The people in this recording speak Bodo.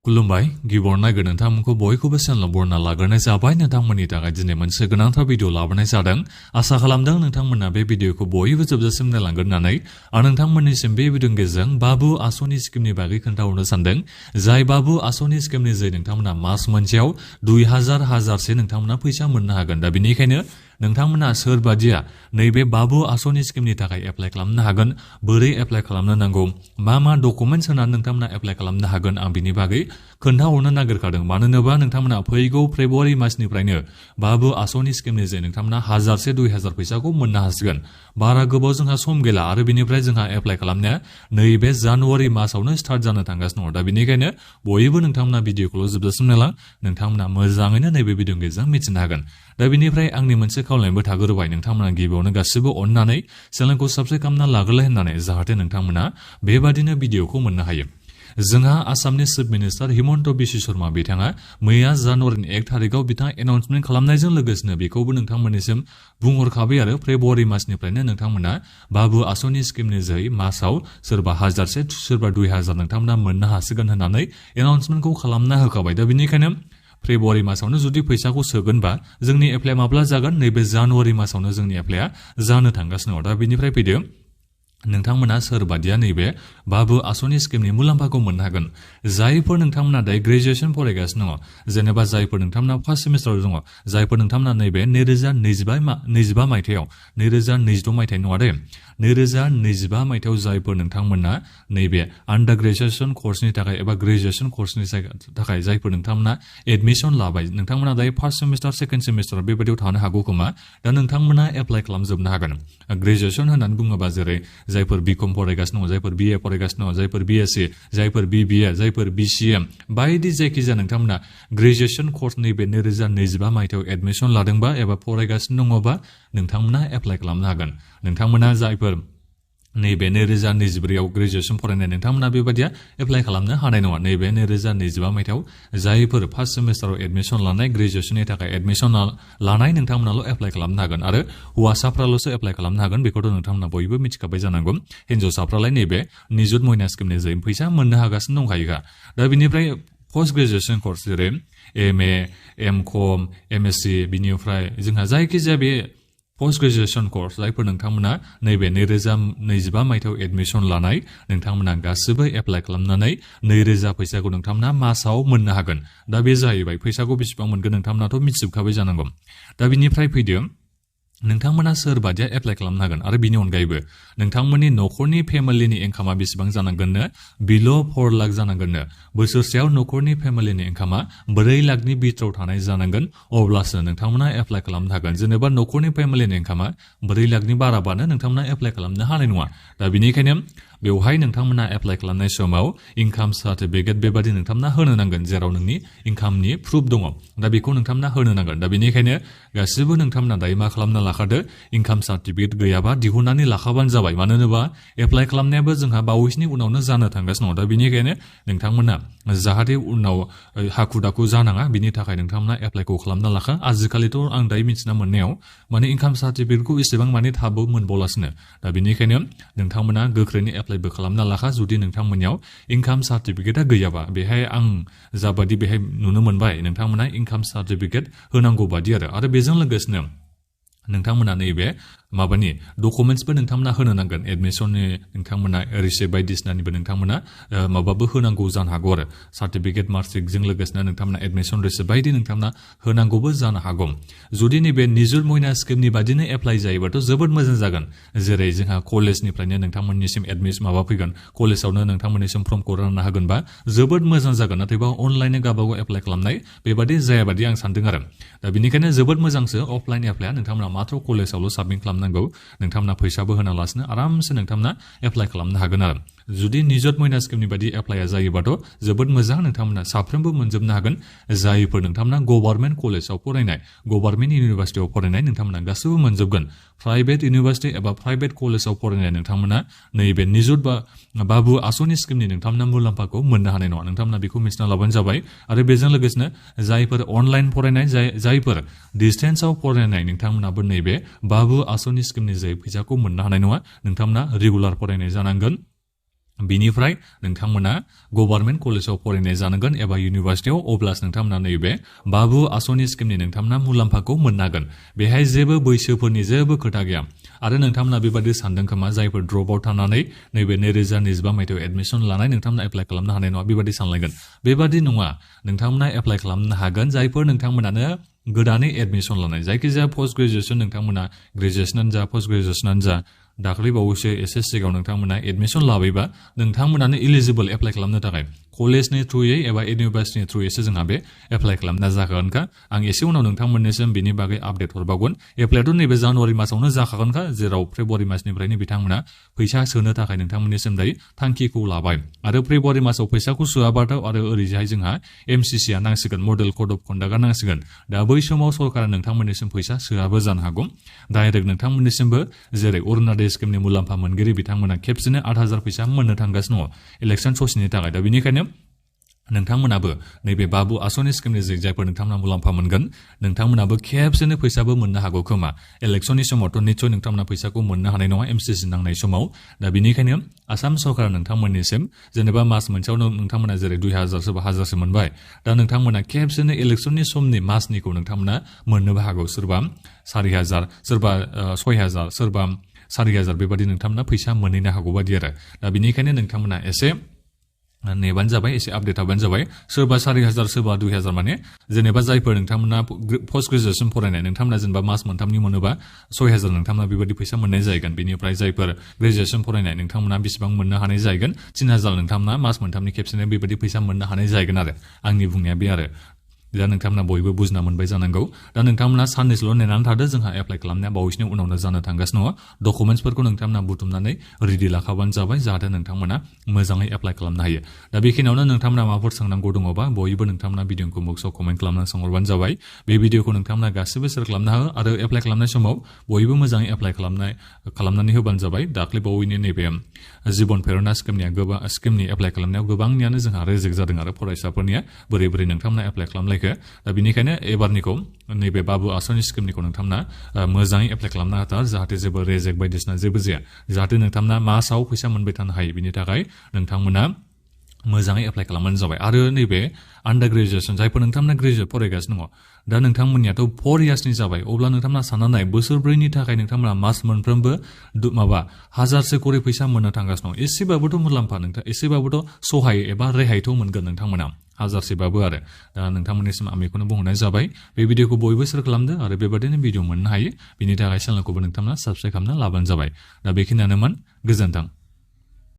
खुलुमबाय गिबियावनो नायगोन नोंथांमोनखौ बयखौबो चेनेलाव बरना लाग्रोनाय जाबाय नोंथांमोननि थाखाय दिनै मोनसे गोनांथार भिडिअ लाबोनाय जादों आसा खालामदों नोंथांमोना बे भिडिअखौ बयबो जोबजासिम नायलांगोन होननानै आं नोंथांमोननिसिम बे भिडिअनि गेजेरजों बाबु आसनि स्किमनि बागै खोन्थाहरनो सानदों जाय बाबु आसनि स्किमनि जै नोंथांमोना मास मोनसेयाव 2000 हाजारसे नोंथांमोना फैसा मोननो हागोन दा बेनिखायनो नोंथांमोना सोरबादिया नैबे बाबु आसनि स्किमनि थाखाय एप्लाइ खालामनो हागोन बोरै एप्लाइ खालामनो नांगौ मा डकुमेन्ट्स होनानै नोंथांमोना एप्लाइ खालामनो हागोन आं बिनि बागै खोन्थाहरनो नागिरखादों मानो होनोबा नोंथांमोना फैगौ फेब्रुवारि मासनिफ्रायनो बाबु आसनि स्किमनि जे नोंथांमोना 1000 से 2000 फैसाखौ मोननो हासिगोन बारा गोबाव जोंहा सम गैला आरो बिनिफ्राय जोंहा एप्लाइ खालामनाया नैबे जानुवारि मासावनो स्टार्ट जानो थांगासिनो दङ दा बेनिखायनो बयबो नोंथांमोना भिडिअखौल' जोबजासिम नायलां नोंथांमोना मोजाङैनो नैबे भिडिअनि गेजेरजों मिथिनो हागोन दा बेनिफ्राय आंनि मोनसे खावलायनायबो थाग्रोबाय नोंथांमोना गिबियावनो गासिबो अननानै चेनेलखौ साबस्क्राइब खालामना लाग्रोलाय होननानै जाहाथे नोंथांमोना बेबादिनो भिडिअखौ मोननो हायो जोंहा आसामनि चिफ मिनिस्टार हिमन्त बिश्व शर्मा बिथाङा मैया जानुवारिनि 1 थारिखआव बिथाङा एनाउन्समेन्ट खालामनायजों लोगोसेनो बेखौबो नोंथांमोननिसिम बुंहरखाबाय आरो फेब्रुवारि मासनिफ्रायनो नोंथांमोना बाबु आसनि स्किमनि जोहै मासाव सोरबा 1000 से सोरबा 2000 नोंथांमोना मोननो हासिगोन होननानै एनाउन्समेन्टखौ खालामना होखाबाय दा बेनिखायनो फेब्रुवारि मासावनो जुदि फैसाखौ सोगोनबा जोंनि एप्लाइआ माब्ला जागोन नैबे जानुवारि मासावनो जोंनि एप्लाइआ जानो थांगासिनो दङ दा बेनिफ्राय फैदो नोंथांमोना सोरबादिया नैबे बाबु आसनि स्किमनि मुलाम्फाखौ मोननो हागोन जायफोर नोंथांमोना दायो ग्रेजुएसन फरायगासिनो दङ जेनेबा जायफोर नोंथांमोना फार्स्ट सेमिस्टाराव दङ जायफोर नोंथांमोना नैबे 2025 मायथाइयाव 2026 मायथाइ नङा दे 2025 मायथाइयाव जायफोर नोंथांमोना नैबे आन्डार ग्रेजुएसन कर्सनि थाखाय एबा ग्रेजुएसन कर्सनि थाखाय जायफोर नोंथांमोना एडमिसन लाबाय नोंथांमोना दायो फार्स्ट सेमिस्टार सेकेन्ड सेमिस्टार बेबायदियाव थानो हागौ खोमा दा नोंथांमोना एप्लाइ खालामजोबनो हागोन ग्रेजुएसन होननानै बुङोबा जेरै जायफोर बिकम फरायगासिनो दङ जायफोर बिए फरायगासिनो दङ जायफोर बिएससि जायफोर बिबिए जायफोर बिसिएम बायदि जायखिजाया नोंथांमोना ग्रेजुएसन कर्स नैबे 2025 मायथाइयाव एडमिसन लादोंबा एबा फरायगासिनो दङबा नोंथांमोना एप्लाइ खालामनो हागोन नोंथांमोना जायफोर नैबे 2024आव ग्रेजुएसन फरायनाय नोंथांमोना बेबायदिया एप्लाइ खालामनो हानाय नङा नैबे 2025 मायथाइयाव जायफोर फार्स्ट सेमिस्टाराव एडमिसन लानाय ग्रेजुएसननि थाखाय एडमिसन लानाय नोंथांमोनाल' एप्लाइ खालामनो हागोन आरो हौवासाफ्राल'सो एप्लाइ खालामनो हागोन बेखौथ' नोंथांमोना बयबो मिथिखाबाय जानांगौ हिन्जावसाफ्रालाय नैबे निजुत मयना स्किमनि जों फैसा मोननो हागासिनो दंखायोखा दा बिनिफ्राय पोस्ट ग्रेजुएसन कर्स जेरै एमए एमकम एमएससि बिनिफ्राय जोंहा जायखिजाया बे पोस्ट ग्रेजुएसन कर्स जायफोर नोंथांमोना नैबे 2025 मायथाइयाव एडमिसन लानाय नोंथांमोना गासिबो एप्लाइ खालामनानै 2000 फैसाखौ नोंथांमोना मासाव मोननो हागोन दा बे जाहैबाय फैसाखौ बेसेबां मोनगोन नोंथांमोनाथ' मिथिजोबखाबाय जानांगौ दा बिनिफ्राय फैदो नोंथांमोना सोरबादिया एप्लाइ खालामनो हागोन आरो बिनि अनगायैबो नोंथांमोननि न'खरनि फेमिलिनि इनकामा बेसेबां जानांगोननो बिल' 4 लाख जानांगोननो बोसोरसेयाव न'खरनि फेमिलिनि इनकामा 4 लाखनि बिथोराव थानाय जानांगोन अब्लासो नोंथांमोना एप्लाइ खालामनो हागोन जेनेबा न'खरनि फेमिलिनि इनकामा 4 लाखनि बाराबानो नोंथांमोना एप्लाइ खालामनो हानाय नङा दा बेनिखायनो बेवहाय नोंथांमोना एप्लाइ खालामनाय समाव इनकाम सार्टिफिकेट बेबादि नोंथांमोना होनो नांगोन जेराव नोंनि इनकामनि प्रुफ दङ दा बेखौ नोंथांमोना होनो नांगोन दा बेनिखायनो गासिबो नोंथांमोना दायो मा खालामना लाखादो इनकाम सार्टिफिकेट गैयाबा दिहुननानै लाखाबानो जाबाय मानो होनोबा एप्लाइ खालामनायाबो जोंहा बावैसोनि उनावनो जानो थांगासिनो दङ दा बेनिखायनो नोंथांमोना जाहाथे उनाव हाखु दाखु जानाङा बिनि थाखाय नोंथांमोना एप्लाइखौ खालामना लाखा आजिखालिथ' आं दायो मिथिना मोननायाव माने इनकाम सार्टिफिकेटखौ एसेबां माने थाबबो मोनबावलासिनो दा बेनिखायनो नोंथांमोना गोख्रैनो एप्लाइबो खालामना लाखा जुदि नोंथांमोननियाव इनकाम सार्टिफिकेटआ गैयाबा बेहाय आं जाबादि बेहाय नुनो मोनबाय नोंथांमोना इनकाम सार्टिफिकेट होनांगौ बादि आरो बेजों लोगोसेनो नोंथांमोना नैबे माबानि डकुमेन्ट्सबो नोंथांमोना होनो नांगोन एडमिसननि नोंथांमोना रिसिप्ट बायदिसिनानिबो नोंथांमोना माबाबो होनांगौ जानो हागौ आरो सार्टिफिकेट मार्कशिटजों लोगोसेनो नोंथांमोना एडमिसन रिसिप्ट बायदि नोंथांमोना होनांगौबो जानो हागौ जुदि नैबे निजुत मयना स्किमनि बादिनो एप्लाइ जायोबाथ' जोबोद मोजां जागोन जेरै जोंहा कलेजनिफ्रायनो नोंथांमोननिसिम एडमिसन माबा फैगोन कलेजावनो नोंथांमोननिसिम फर्मखौ रानना होगोनबा जोबोद मोजां जागोन नाथायबा अनलाइननो गावबागाव एप्लाइ खालामनाय बेबादि जायाबादि आं सानदों आरो दा बेनिखायनो जोबोद मोजांसो अफलाइन एप्लाइआ नोंथांमोना मात्र कलेजावल' साबमिट खालामनांगौ नोंथांमोना फैसाबो होनालासिनो आरामसे नोंथांमोना एप्लाइ खालामनो हागोन आरो जुदि निजुत मयना स्किमनि बायदि एप्लाइआ जायोबाथ' जोबोद मोजां नोंथांमोना साफ्रोमबो मोनजोबनो हागोन जायफोर नोंथांमोना गभर्नमेन्ट कलेजाव फरायनाय गभर्नमेन्ट इउनिभार्सिटियाव फरायनाय नोंथांमोना गासैबो मोनजोबगोन प्राइभेट इउनिभार्सिटि एबा प्राइभेट कलेजाव फरायनाय नोंथांमोना नैबे निजुत बाबु आसनि स्किमनि नोंथांमोना मुलाम्फाखौ मोननो हानाय नङा नोंथांमोना बेखौ मिथिना लाबानो जाबाय आरो बेजों लोगोसेनो जायफोर अनलाइन फरायनाय जायफोर डिस्टेन्सआव फरायनाय नोंथांमोनाबो नैबे बाबु आसनि स्किमनि जे फैसाखौ मोननो हानाय नङा नोंथांमोना रेगुलार फरायनाय जानांगोन बिनिफ्राय नोंथांमोना गभर्नमेन्ट कलेजाव फरायनाय जानांगोन एबा इउनिभार्सिटियाव अब्लासो नोंथांमोना नैबे बाबु आसनि स्किमनि नोंथांमोना मुलाम्फाखौ मोननो हागोन बेहाय जेबो बैसोफोरनि जेबो खोथा गैया आरो नोंथांमोना बेबादि सानदों खोमा जायफोर ड्रप आउट थानानै नैबे 2025 मायथाइयाव एडमिसन लानाय नोंथांमोना एप्लाइ खालामनो हानाय नङा बेबादि सानलायगोन बेबादि नङा नोंथांमोना एप्लाइ खालामनो हागोन जायफोर नोंथांमोनानो गोदानै एडमिसन लानाय जायखिजाया पोस्ट ग्रेजुएसन नोंथांमोना ग्रेजुएसनानो जा पोस्ट ग्रेजुएसनानो जा दाखालि बावैसो एसे सिगाङाव नोंथांमोना एडमिसन लाबायबा नोंथांमोनानो इलिजिबल एप्लाइ खालामनो थाखाय कलेजनि थ्रुयै एबा इउनिभार्सिटिनि थ्रुयैसो जोंहा बे एप्लाइ खालामना जाखागोनखा आं एसे उनाव नोंथांमोननिसिम बिनि बागै आपडेट हरबावगोन एप्लाइआथ' नैबे जानुवारि मासावनो जाखागोनखा जेराव फेब्रुवारि मासनिफ्रायनो बिथांमोना फैसा सोनो थाखाय नोंथांमोननिसिम दायो थांखिखौ लाबाय आरो फेब्रुवारि मासाव फैसाखौ सोआबाथ' आरो ओरैजाय जोंहा MCCआ नांसिगोन मडेल कड अफ कन्डाक्टआ नांसिगोन दा बै समाव सरकारा नोंथांमोननिसिम फैसा सोआबो जानो हागौ डाइरेक्ट नोंथांमोननिसिमबो जेरै अरुणाचल स्किमनि मुलाम्फा मोनगिरि बिथांमोना खेबसेनो 8,000 फैसा मोननो थांगासिनो दङ इलेक्सन ससेनि थाखाय दा बेनिखायनो नोंथांमोनाबो नैबे बाबु आसनि स्किमनि जायफोर नोंथांमोना मुलाम्फा मोनगोन नोंथांमोनाबो खेबसेनो फैसाबो मोननो हागौ खोमा इलेक्सननि समावथ' निस्सय नोंथांमोना फैसाखौ मोननो हानाय नङा MCC नांनाय समाव दा बेनिखायनो आसाम सरकारा नोंथांमोननिसिम जेनेबा मास मोनसेयावनो नोंथांमोना जेरै 2,000 सोरबा 1,000सो मोनबाय दा नोंथांमोना खेबसेनो इलेक्सननि समनि मासनिखौ नोंथांमोना मोननोबो हागौ सोरबा 4,000 सोरबा 6,000 सोरबा 4,000 बेबादि नोंथांमोना फैसा मोनहैनो हागौ बादि आरो दा बेनिखायनो नोंथांमोना एसे नेबानो जाबाय एसे आपडेट थाबानो जाबाय सोरबा 4,000 सोरबा 2,000 माने जेनेबा जायफोर नोंथांमोना पोस्ट ग्रेजुएसन फरायनाय नोंथांमोना जेनेबा मास मोनथामनि मोनोबा 6,000 नोंथांमोना बेबादि फैसा मोननाय जाहैगोन बेनिफ्राय जायफोर ग्रेजुएसन फरायनाय नोंथांमोना बेसेबां मोननो हानाय जाहैगोन 3,000 नोंथांमोना मास मोनथामनि खेबसेनो बेबादि फैसा मोननो हानाय जाहैगोन आरो आंनि बुंनाया बे आरो दा नोंथांमोना बयबो बुजिना मोनबाय जानांगौ दा नोंथांमोना साननैसोल' नेनानै थादो जोंहा एप्लाइ खालामनाया बावैसोनि उनावनो जानो थांगासिनो दङ डकुमेन्टसफोरखौ नोंथांमोना बुथुमनानै रेडि लाखाबानो जाबाय जाहाथे नोंथांमोना मोजाङै एप्लाइ खालामनो हायो दा बेखिनियावनो नोंथांमोना माबाफोर सोंनांगौ दङबा बयबो नोंथांमोना भिडिअखौ बक्सआव कमेन्ट खालामनानै सोंहरबानो जाबाय बे भिडिअखौ नोंथांमोना गासिबो शेयार खालामनो हायो आरो एप्लाइ खालामनाय समाव बयबो मोजाङै एप्लाइ खालामनानै होबानो जाबाय दाख्लै बावैनो नैबे जिबन प्रेरणा स्किमनि एप्लाइ खालामनायाव गोबांनियानो जोंहा रिजेक्ट जादों आरो फरायसाफोरनिया बोरै बोरै नोंथांमोना एप्लाइ खालामलायखो दा बेनिखायनो एबारनिखौ नैबे बाबु आसनि स्किमनिखौ नोंथांमोना मोजाङै एप्लाइ खालामनो हाथार जाहाथे जेबो रेजेक्ट बायदिसिना जेबो जाया जाहाथे नोंथांमोना मासाव फैसा मोनबाय थानो हायो बिनि थाखाय नोंथांमोना मोजाङै एप्लाइ खालामबानो जाबाय आरो नैबे आन्डार ग्रेजुएसन जायफोर नोंथांमोना ग्रेजुवेट फरायगासिनो दङ दा नोंथांमोननियाथ' 4 इयार्सनि जाबाय अब्ला नोंथांमोना सानना नाय बोसोरब्रैनि थाखाय नोंथांमोना मास मोनफ्रोमबो 1,000सो करि फैसा मोननो थांगासिनो दं एसेबाबोथ' मुलाम्फा एसेबाबोथ' सहाय एबा रेहायथ' मोनगोन नोंथांमोना 1,000सोबाबो आरो दा नोंथांमोननिसिम आं बेखौनो बुंहरनाय जाबाय बे भिडिअखौ बयबो शेयार खालामदो आरो बेबादिनो भिडिअ मोननो हायो बिनि थाखाय चेनेलखौबो नोंथांमोना साबस्क्राइब खालामना लाबानो जाबाय दा बेखिनियानोमोन गोजोन्थों